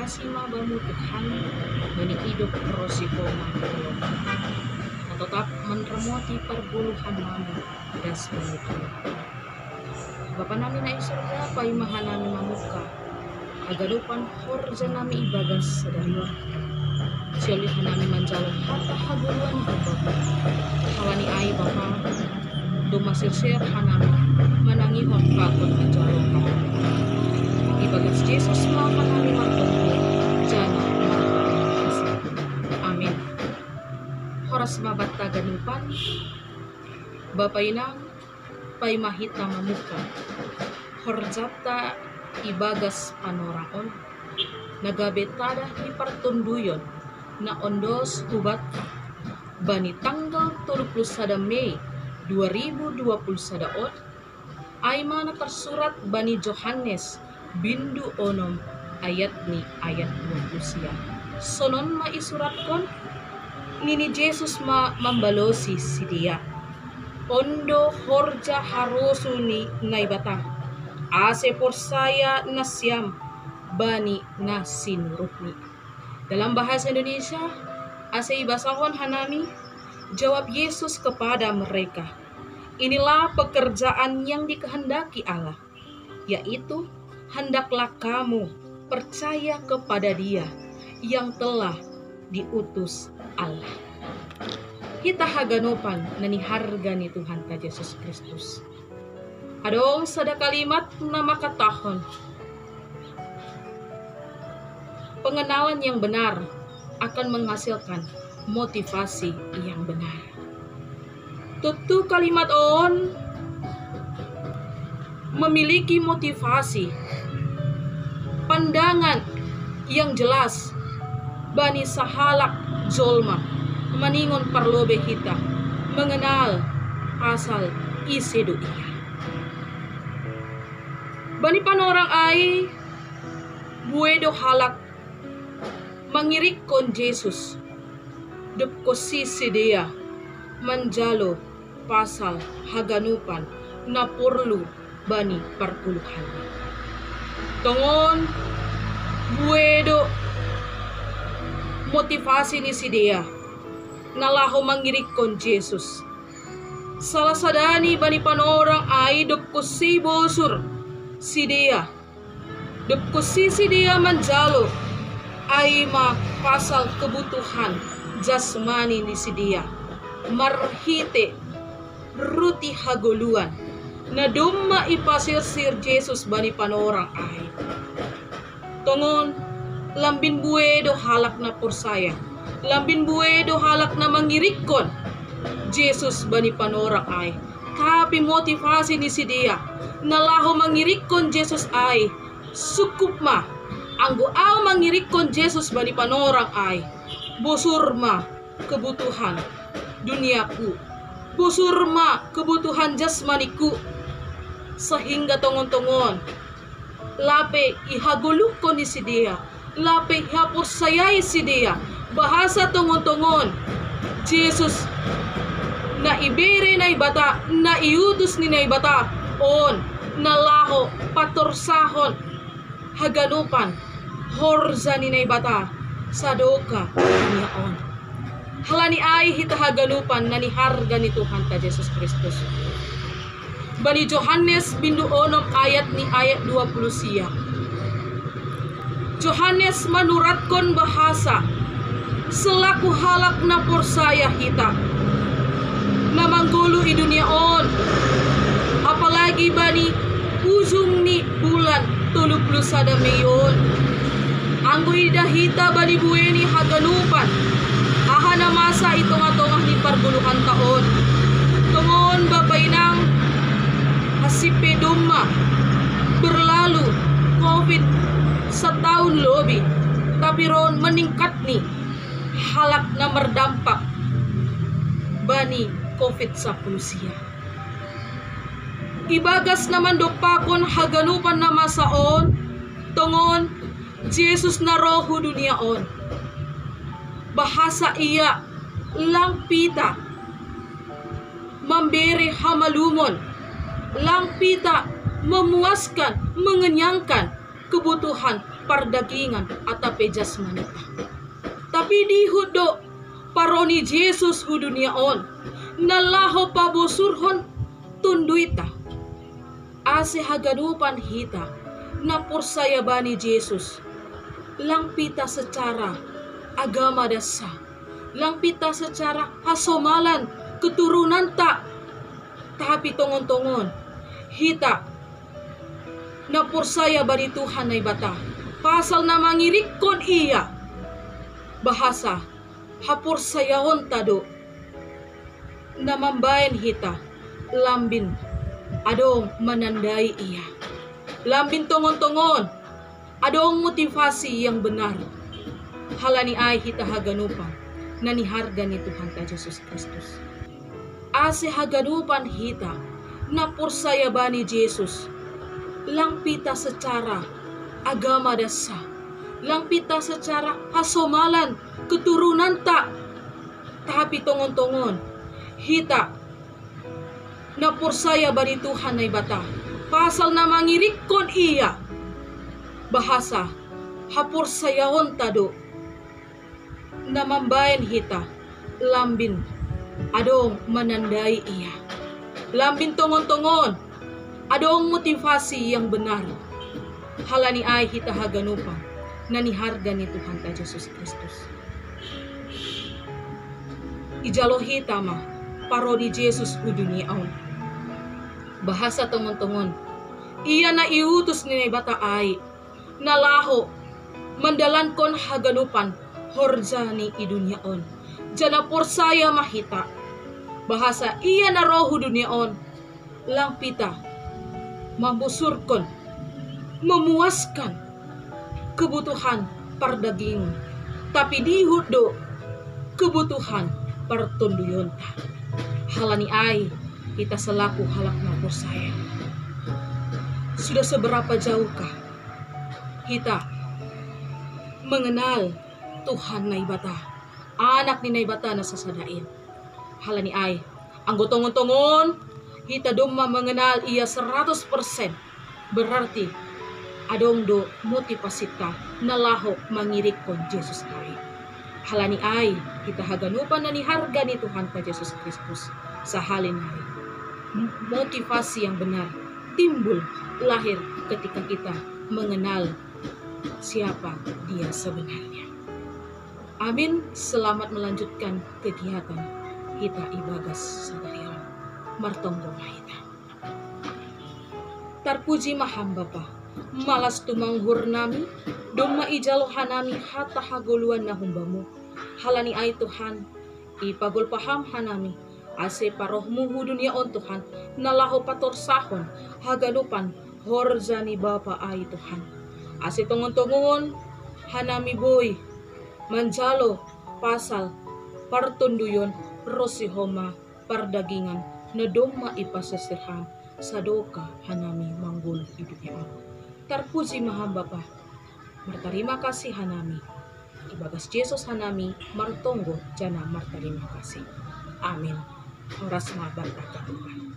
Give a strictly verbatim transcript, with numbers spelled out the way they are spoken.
Sima bamu Tuhan, bani idop rosi koma. Na totap manramoti pargoluhan nami das bamu Tuhan. Bapa nami na i surga, paima hanami mamuka hagadopan horja nami ibagas sadari on. Siolihon nami manjalo hata hagoluhan ni Bapa. Halani ai Bapa, domma sirsir hanami manangihon pakon manjalo hata. Ibagas Jesus ma hanami martonggo jana martonggo. Amin. Horas ma banta haganupan. Bapa inang, paima hita mamuka horjanta ibagas panorang on, na gabe tadah ni partonduyon na ondos hubanta bani tanggal tolu puluh sada Mei dua ribu dua puluh sada on, ai ma na tarsurat bani Johannes bindu onom ayat ni ayat dua puluh sia. Sonon ma isuratkon, nini Jesus ma mambalosi sidea: On do horja harosuh ni Naibata, ase porsaya nasiam bani na sinurutni. Dalam bahasa Indonesia, ase ibasahon hanami, jawab Yesus kepada mereka, "Inilah pekerjaan yang dikehendaki Allah, yaitu hendaklah kamu percaya kepada Dia yang telah diutus Allah." Hita haganupan na niharga ni Tuhanta Jesus Kristus. Adong sada kalimat na mangkatahon, pengenalan yang benar akan menghasilkan motivasi yang benar. Tutu kalimat on memiliki motivasi, pandangan yang jelas bani sahalak jolma maningon parlobei hita mengenal pasal ise do ia. Bani panorang ai, bue do halak mangirikkon Jesus, dob konsi sidea manjalo pasal haganupan na porlu bani pargoluhanna. Tongon, bue do motivasi ni sidea na laho mangirikkon Jesus. Salah sadani bani panorang ai dob konsi bosur sidea, dob konsi sidea manjalo, ai ma pasal kebutuhan jasmani ni sidea marhite ruti hagoluan na domma ipasirsir Jesus bani panorang ai. Tongon, lambin bue do halak na porsaya, lambin bue do halak na mangirikkon Jesus bani panorang ai. Tapi motivasi ni sidea na laho mangirikkon Jesus ai, sungkup ma, anggo ahu mangirikkon Jesus bani panorang ai, bosur ma kebutuhan duniaku, bosur ma kebutuhan jasmaniku, sehingga tongon-tongon lape ihagoluhkon ni sidea, lape ihaporsayai sidea, bahasa tongon-tongon Jesus na ibere Naibata, na iutus ni Naibata on, na laho patorsahon haganupan horja ni Naibata sadokah dunia on. Halani ai hita haganupan na niharga ni Tuhanta Jesus Kristus. Bani Johannes bindu onom ayat ni ayat dua puluh sia, Johannes manuratkon bahasa selaku halak na porsaya hita na manggoluh i dunia on, apalagi bani ujung ni bulan tolu puluh sada Mei on. Anggo idah hita bani bue ni haganupan, aha na masa i tongah-tongah ni pargoluhanta on. Tongon bapa inang, hansit pe domma berlalu covid setahun lebih, tapi ro on meningkat ni halak na mardampak bani covid sapuluh sia. Ibagas na mandompakhon haganupan na masa on, tongon Jesus na ro hu dunia on. Bahasa ia lang pita mambere hamalumon, lang pita memuaskan, mengenyangkan kebutuhan pardagingan atape jasmanita. Tapi dihut do parro ni Jesus hu dunia on, na laho pabosurhon Tonduita, ase haganupan hita na porsaya bani Jesus, lang pita secara agama dasa, lang pita secara hasomalan keturunanta, tapi tongon-tongon hita na porsaya bani Tuhan Naibata, pasal na mangirikkon Ia, bahasa haporsayaonta do na mambaen hita lambin adong manandai Ia. Lambin tongon-tongon adong motivasi yang benar. Halani ai hita haganupan na niharga ni Tuhanta Jesus Kristus, ase haganupan hita na porsaya bani Jesus, lang pita secara agama dasa, lang pita secara hasomalan keturunanta, tapi tongon-tongon hita na porsaya bani Tuhan Naibata, pasal na mangirikkon Ia, bahasa haporsayaonta do na mambaen hita lambin adong manandai Ia. Lambin tongon-tongon adong motivasi yang benar. Halani ai hita haganupan na niharga ni Tuhanta Jesus Kristus. Ijalo hita ma parro ni Jesus hu dunia on. Bahasa tongon-tongon Ia na iutus ni Naibata ai na laho mandalankon haganupan horjani i dunia on. Jala porsaya ma hita, bahasa Ia na ro hu dunia on lang pita mambosurkon, memuaskan kebutuhan pardagingon, tapi dihut do kebutuhan partonduyonta. Halani ai hita selaku halak na porsaya, sudah seberapa jauhkah hita mengenal Tuhan Naibata, Anak ni Naibata na sasada in? Halani ai anggo tongon-tongon hita domma mengenal Ia seratus persen, berarti adong do motivasita na laho mangirikkon Jesus ai. Halani ai hita haganupan na niharga ni Tuhanta Jesus Kristus, sahali nari motivasi yang benar timbul, lahir ketika kita mengenal siapa Dia sebenarnya. Amin. Selamat melanjutkan kegiatan hita ibagas sadari on. Martonggo ma hita. Tarpuji ma Ham Bapa, malas tumanggur nami, domma ijalo hanami hata hagoluan na humbamu. Halani ai Tuhan, ipagolpa Ham hanami, ase parrohmu hu dunia on Tuhan, na laho patorsahon haganupan horja ni Bapa ai Tuhan. Ase tongon-tongon hanami boi manjalo pasal partonduyon ronsi homa pardagingan na domma ipasesir Ham, sadokah hanami manggoluh i dunia on. Tarpuji ma Ham Bapa, martarima kasih hanami. Ibagas Jesus hanami martonggo jana martarima kasih. Amin. Horas ma banta haganupan.